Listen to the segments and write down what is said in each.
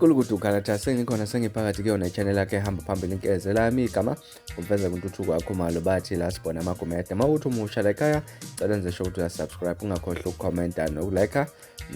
Kulukudu ukhalatha sengikhona sengiphakathi kuyona i-channel yakhe ehamba phambili inkeze lami igama umfeza kuntuthuko akhumalo bathi la sibona amagumede uma uthi umusha la ekhaya cela nje sho ukuthi uyasubscribe ungakhohlwa ukukhomenta nokulike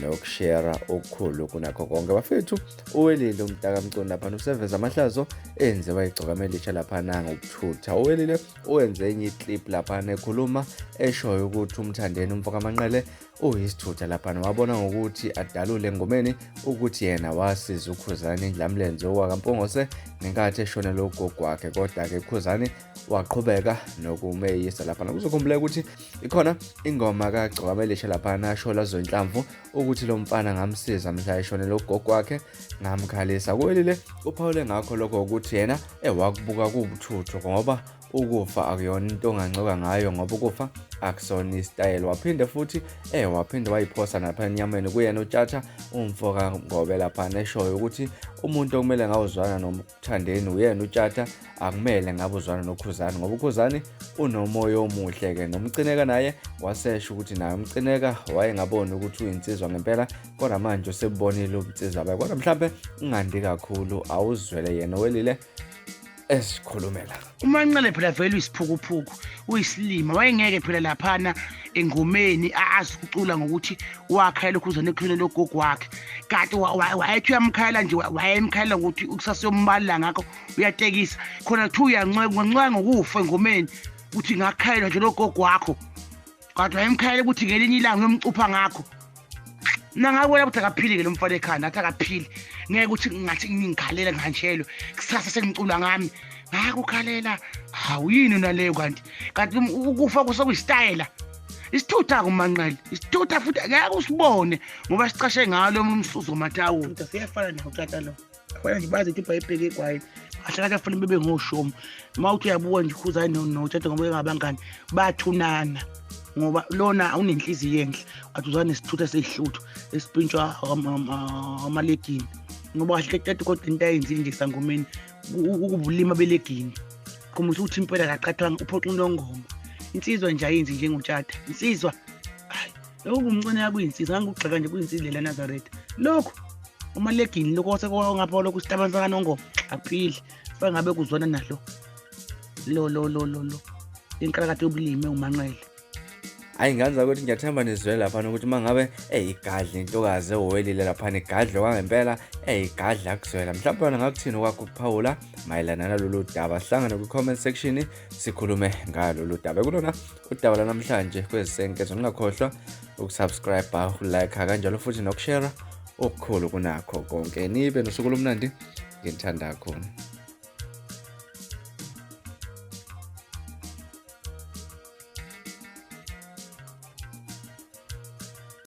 nokushare okukhulu kunakho konke bafethu uwelile umntakamcuni laphana useveza amahlazo enziwa igcokama elisha laphana ngokuthutha uwelile uwenze enye iclip laphana ekhuluma eshoyo ukuthi umthandeni umfokamanqele uyisithutha laphana wabona ngokuthi adalule engomeni ukuthi yena wasiza ukhuzani indlamlenze owakampungose ngenkathi eshonele ugogo wakhe kodwa-ke ukhuzani waqhubeka nokumeyisa laphana kuzokhumbuleka ukuthi ikhona ingoma kagcokamelisha laphana ashola zonhlamvu ukuthi lo mfana ngamsiza mhla eshonele ugogo wakhe ngamkhalisa kuwelile uphawule ngakho lokho ukuthi yena ewakubuka kuwubuthuthu ngoba ukufa akuyona into ongancoka ngayo ngoba ukufa akusona isitayela waphinde futhi waphinde wayiphosa napha enyameni kuyena utshatha umfo kaNgobe laphana eshoyo ukuthi umuntu okumele ngawuzwana nomthandeni uyena utshatha akumele ngabe uzwana nokhuzani ngoba ukhuzani unomoya omuhle-ke nomcineka naye wasesho ukuthi naye umcineka wayengaboni ukuthi uyinsizwa ngempela kodwa manje usebubonile ubunsizwa bakhe kodwa mhlampe ungandi kakhulu awuzwele yena welile esikhulumela umanqele phela vele uyisiphukuphuku uyisilima wayengeke phela laphana engomeni azi ukucula ngokuthi wakhayela ukhuzane ekhuleni logogo wakhe kanti wayethi uyamkhayela nje wayemkhayela ngokuthi kusasa yombalula ngakho uyatekisa khona kuthiwa uyancweka ngokufa engomeni uthi ngakhayelwa nje logogo wakho kanti wayemkhayela ukuthi ngelinye ilanga uyomcupha ngakho mina ngabona ukuthi akaphili-ke lo mfana ekhanda athi akaphili ngeke ukuthi ngathi ngingikhalela ngihanjelwe kusasa sengicula ngami ngakukhalela hawu yini naleyo kanti kanti ukufa kusekuyisitayela isithutha kumanqele isithutha futhi ngeke usibone ngoba sicashe ngalo umsuzo mathawula siyafana nawo tata lo khona nje bazi ukuthi ibhayibheli egwayi kahle kahle kufanele bebe ngoshomi uma uthi uyabuka nje ukhuzane notshata ngoba bengabangani bathunana ngoba lona unenhliziyo enhle wathi uzana nesithutha esiyihluthu esipintshwa amalegini ngoba kahle tata kodwa into ayenzile nje sangomeni ukubulima belegini khombisa ukuthi impela kaqathwanga uphoxa unongoma insizwa nje ayenzi njengotshata insizwa hayi lokhu kumncane yakuyinsizwa ngangikugxeka nje kuyinsizwa lela Nazaretha lokhu umalegini lokho sekongapha lokhu isitabane sakanongoma akuphili fanele ngabe kuzwana nalo lo lo lo lo lo inkalakatha yobulimi umanqele Ayi nganza ukuthi ngiyathemba nizwele laphana ukuthi uma ngabe eyigadla intokazi ewelile laphana igadle kwangempela eyigadla kuzwela mhlawumbe wena ngakuthini okwakho ukuphawula mayelana nalolu daba sihlangane kwi-comment section sikhulume ngalolu daba kulona udaba lanamhlanje kwezisenkezo ningakhohlwa ukusubscribe ukulike kanjalo futhi nokushare okukhulu kunakho konke nibe nosuku olumnandi nginithanda kakhulu.